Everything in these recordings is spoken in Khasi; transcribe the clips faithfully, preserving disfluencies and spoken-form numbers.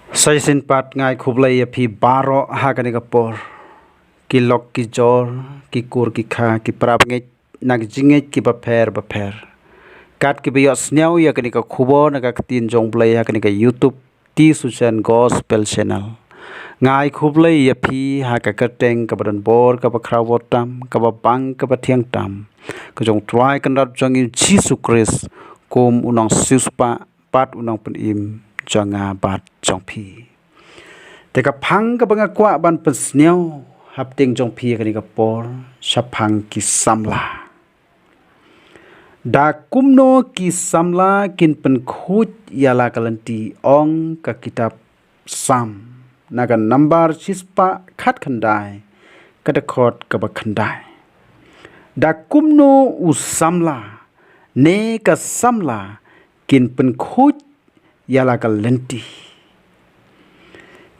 Sa shisien pat nga ai khublei ïa phi baroh ha kane ka por. Ki lok ki jor, ki kur ki kha, ki para bangeit na ki jingngeit kiba pher bapher. Kat kiba ïohsngew ïa kane ka khubor na ka ktien jong U Blei ha kane ka YouTube T Suchen Gospel Channel. Nga ai khublei ïa phi ha ka kyrteng kaba don bor, kaba khraw bor tam, kaba bang, kaba thiang tam, ka jong U Trai Kynrad jong ngi U Jisu Khrist, kum u nongsiewspah bad u nongpynim jong nga bad jong phi. Te ka phang kaba nga kwah ban pynsngew hapdeng jong phi ha kane ka por, shaphang ki samla. Da kumno ki samla kin pynkhuid ïa la ka lynti, ong ka kitab Salm, na ka nambar shispah khatkhyndai, ka dkhot kaba khyndai. Da kumno u samla ne ka samla kin pynkhuid ïa la ka lynti.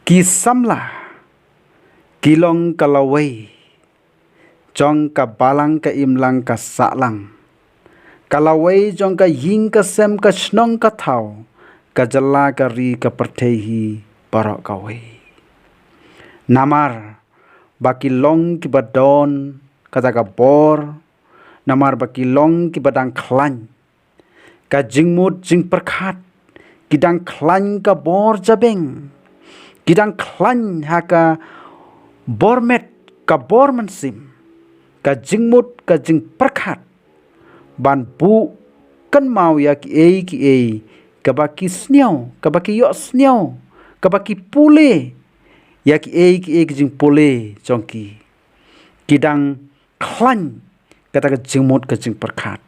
Ki samla ki long ka lawei jong ka balang ka imlang ka sahlang, ka lawei jong ka ïing ka sem, ka shnong ka thaw, ka jylla ka ri, ka pyrthei hi baroh kawei. Namar ba ki long kiba don kata ka bor, namar ba ki long kiba dang khlaiñ ka jingmut jingpyrkhat, ki dang khlaiñ ka bor jabeng, ki dang khlaiñ ha ka bor met, ka bor mynsiem, ka jingmut ka jingpyrkhat ban buh kynmaw ïa kiei kiei kaba ki sngew, kaba ki ïohsngew, kaba ki pule, ïa kiei kiei ki jingpule jong ki. Ki dang khlaiñ kata ka jingmut ka jingpyrkhat.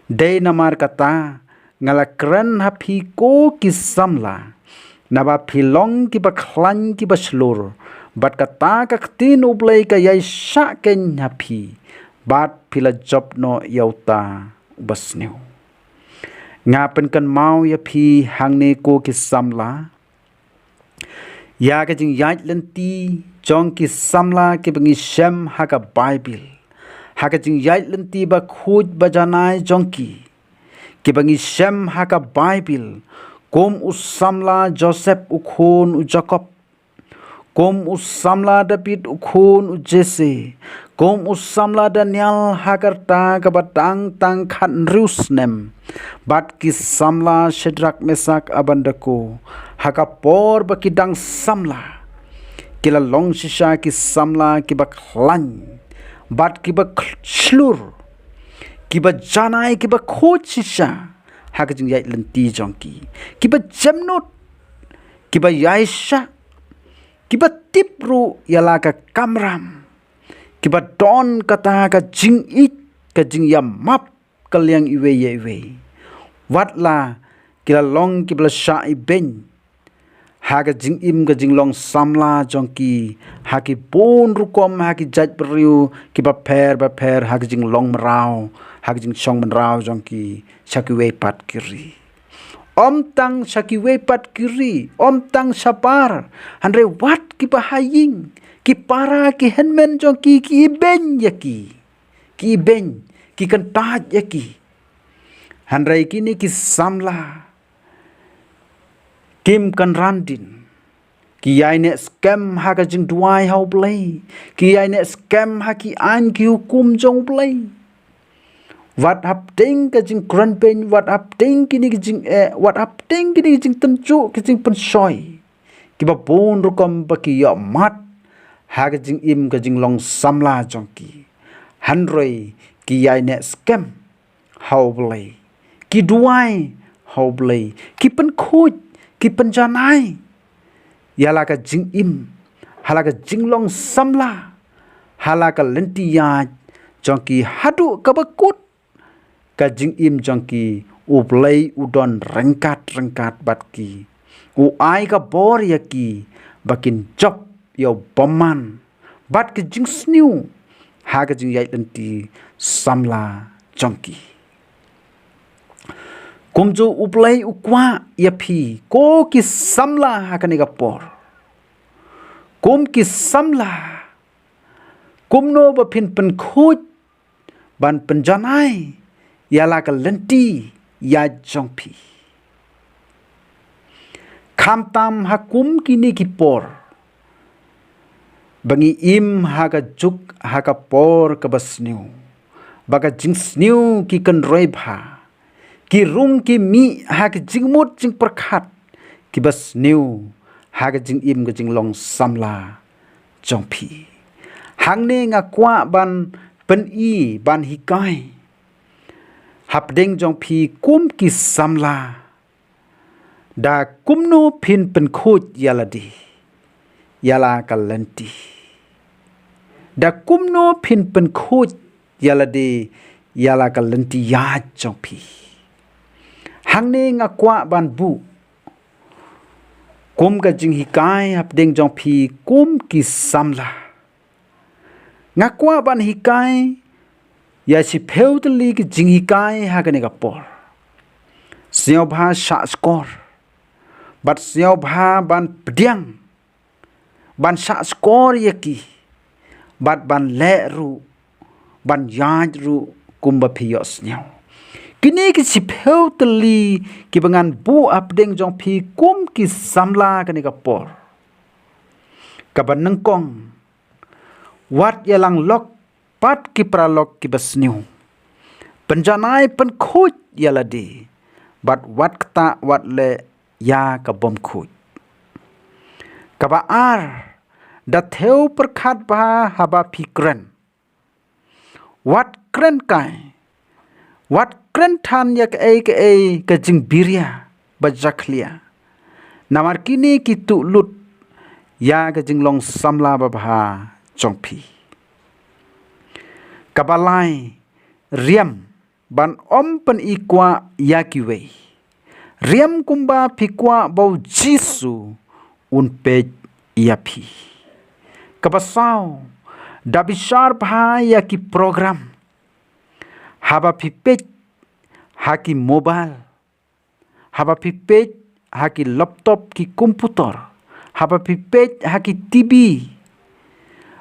Dei namar kata nga la kren ha phi ko ki samla, naba phi long kiba khlaiñ kiba shlur, bad kata ka ktien U Blei ka ïaishah keiñ ha phi, bad phi la jop noh ïa uta uba sniew. Nga pynkynmaw ïa phi hangne ko ki samla, ïa ka jingïaid lynti jong ki samla kiba ngi shem ha ka Baibil, ha ka jingïaid lynti bakhuid bajanai jong ki, kiba ngi shem ha ka Baibil, kum u samla Joseph u khun u Jakob, kum u samla David u khun u Jesse, kum u samla Daniel ha ka rta kaba dang tang khathynriew snem, bad ki samla Shadrak, Mesak, Abednego, ha ka por ba ki dang samla, ki la long shisha ki samla kiba khlaiñ bad kiba khl-, shlur, kiba janai, kiba khuid shisha ha ka jingïaid lynti jong ki, kiba jemnud, kiba ïaishah, kiba tip ruh ïa la ka kamram, kiba don kata ka jingïeit, ka jingïamap ka liang iwei ïa iwei. Wat la ki la long kiba la shah ibeiñ ha ka jingim ka jinglong samla jong ki, ha ki bun rukom, ha ki jaitbynriew kiba pher bapher, ha ka jinglong mraw, ha ka jingshong mraw jong ki sha kiwei pat ki ri. Ym tang sha kiwei pat ki ri, ym tang shabar, hynrei wat kiba ha ïing, ki para ki hynmen jong ki, ki ibeiñ ïa ki, ki ibeiñ, ki kyntait ïa ki. Hynrei kine ki samla kim kynran dien. Ki ïaineh skhem ha ka jingduwai ha U Blei. Ki ïaineh skhem ha ki aiñ ki hukum jong U Blei. Wat hapdeng ka jingkren beiñ, wat hapdeng kine ki jingeh, wat hapdeng kine ki jingtynjuh, ki jingpynshoi, kiba bun rukom ba ki ïohmad ha ka jingim ka jinglong samla jong ki. Hynrei ki ïaineh skhem ha U Blei, ki duwai ha U Blei, ki pynkhuid, ki pynjanai ïa la ka jingim, ha la ka jinglong samla, ha la ka lynti ïaid jong ki, haduh kaba kut ka jingim jong ki, U Blei u don ryngkat ryngkat bad ki. U ai ka bor ïa ki ba kin jop ïa u bymman bad ka jingsniew ha ka jingïaid lynti samla jong ki. Kumjuh U Blei u kwah ïa phi ko ki samla ha kane ka por. Kum ki samla, kumno ba phin pynkhuid ban pynjanai ïa la ka lynti ïaid jong phi? Khamtam ha kum kine ki por ba ngi im ha ka juk ha ka por kaba sniew, ba ka jingsniew ki kynroi bha, ki rung ki mih ha ka jingmut jingpyrkhat kiba sniew ha ka jingim ka jinglong samla jong phi. Hangne nga kwah ban pyni ban hikai hapdeng jong phi kum ki samla, da kumno phin pynkhuid ïa lade ïa la ka lynti. Da kumno phin pynkhuid ïa lade ïa la ka lynti ïaid jong phi. Hangne nga kwah ban buh kum ka jinghikai hapdeng jong phi kum ki samla. Nga kwah ban hikai ïa shiphew tylli ki jinghikai ha kane ka por. Sngewbha shah shkor bad sngewbha ban pdiang, ban shah shkor ïa ki bad ban leh ruh, ban ïaid ruh kumba phi ïohsngew. Kine ki shiphew tylli kiba ngan buh hapdeng jong phi kum ki samla kane ka por. Kaba nyngkong, wat ïalang lok bad ki paralok kiba sniew. Pynjanai pynkhuid ïa lade bad wat ktah wat leh ïa ka bym khuid. Kaba ar, da thew pyrkhat bha haba phi kren. Wat kren kai, wat kren than ïa kaei kaei ka jingbiria ba jakhlia. Namar kine ki tuh lut ïa ka jinglong samla babha jong phi. Kaba lai, riam ban ym pyni kwah ïa kiwei. Riam kumba phi kwah ba u Jisu un peit ïa phi. Kaba saw, da bishar bha ïa ki program. Haba phi peit ha ki mobile, haba phi peit ha ki laptop, ki komputer, haba phi peit ha ki T V,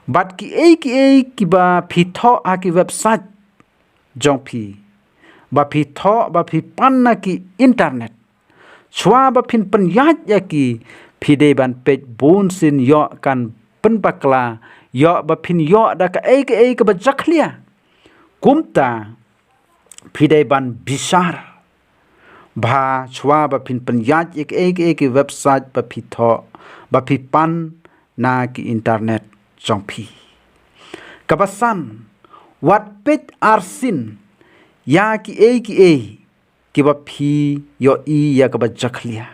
bad kiei kiei kiba phi thoh ha ki website jong phi, ba phi thoh, ba phi pan na ki internet, shuwa ba phin pynïaid ïa ki, phi dei ban peit bunsien ïoh kan pynbakla, ïoh ba phin ïoh da kaei kaei kaba jakhlia. Kumta phi dei ban bishar bha shuwa ba phin pynïaid ïa kiei kiei ki website ba phi thoh, ba phi pan na ki internet jong phi. Kaba san, wat peit arsien ïa kiei kiei kiba phi ïohi ïa kaba jakhlia.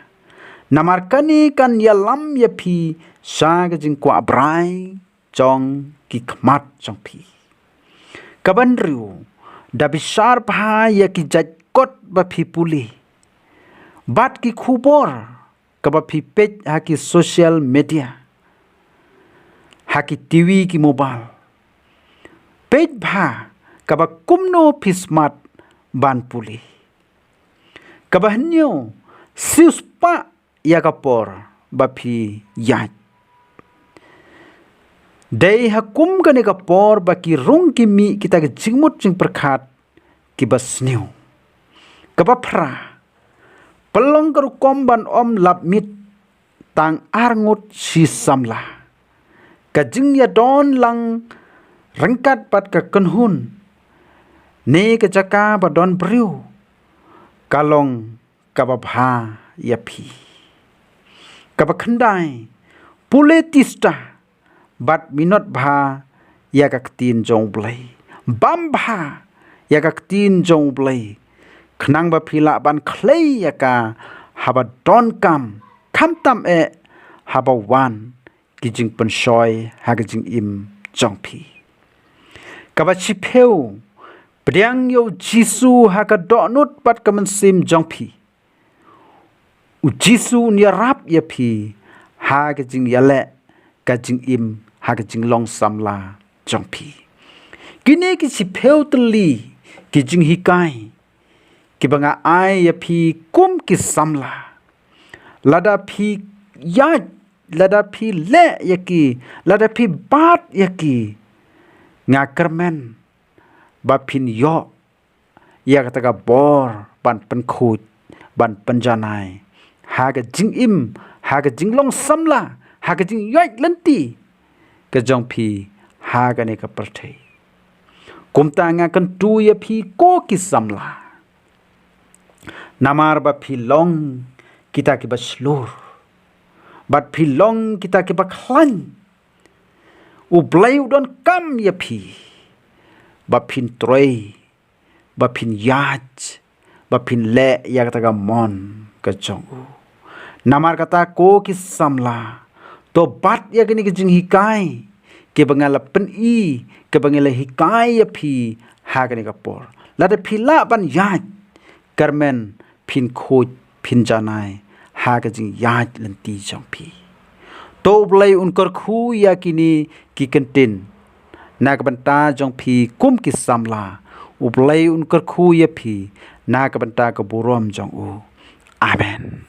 Namar kane kan ïalam ïa phi sha ka jingkwah brai jong ki khmat jong phi. Kaba hynriew, da bishar bha ïa ki jait kot ba phi pule bad ki khubor kaba phi peit ha ki social media, ha ki T V, ki mobile. Peit bha kaba kumno phi smat ban pule. Kaba hynñiew, siewspah ïa ka por ba phi ïaid. Dei ha kum kane ka por ba ki rung ki mih kita ki jingmut jingpyrkhat kiba sniew. Kaba phra, pynlong ka rukom ban ym lap miet tang arngut shi samla. Ka jingïadon lang ryngkat bad ka kynhun ne ka jaka ba don briew ka long kaba bha ïa phi. Kaba khyndai, pule tista bad minot bha ïa ka ktien jong U Blei. Bam bha ïa ka ktien jong U Blei, khnang ba phi lah ban khlei ïa ka haba donkam, khamtam eh haba wan ki jingpynshoi ha ka jingim jong phi. Kaba shiphew, pdiang ïa U Jisu ha ka dohnud bad ka mynsiem jong phi. U Jisu un ïarap ïa phi ha ka jingïaleh ka jingim, ha ka jinglong samla jong phi. Kine ki shiphew tylli ki jinghikai kiba nga ai ïa phi kum ki samla. Lada phi ïaid, lada phi leh ïa ki, lada phi bat ïa ki, nga kyrmen ba phin ïoh ïa kata ka bor ban pynkhuid, ban pynjanai ha ka jingim, ha ka jinglong samla, ha ka jingïaid lynti ka jong phi ha kane ka pyrthei. Kumta nga kyntu ïa phi ko ki samla, namar ba phi long kita kiba shlur, bad phi long kita kiba khlaiñ. U Blei u donkam ïa phi ba phin trei, ba phin ïaid, ba phin leh ïa kata ka mon ka jong u. Namar kata ko ki samla, to bat ïa kane ka jinghikai kaba nga la pyni, kaba nga la hikai ïa phi ha kane ka por. Lada phi lah ban ïaid, kyrmen phin khuid, phin janai ha ka jingïaid lynti jong phi. To U Blei un kyrkhu ïa kine ki kyntien na ka bynta jong phi kum ki samla. U Blei un kyrkhu ïa phi na ka bynta ka burom jong u. Amen.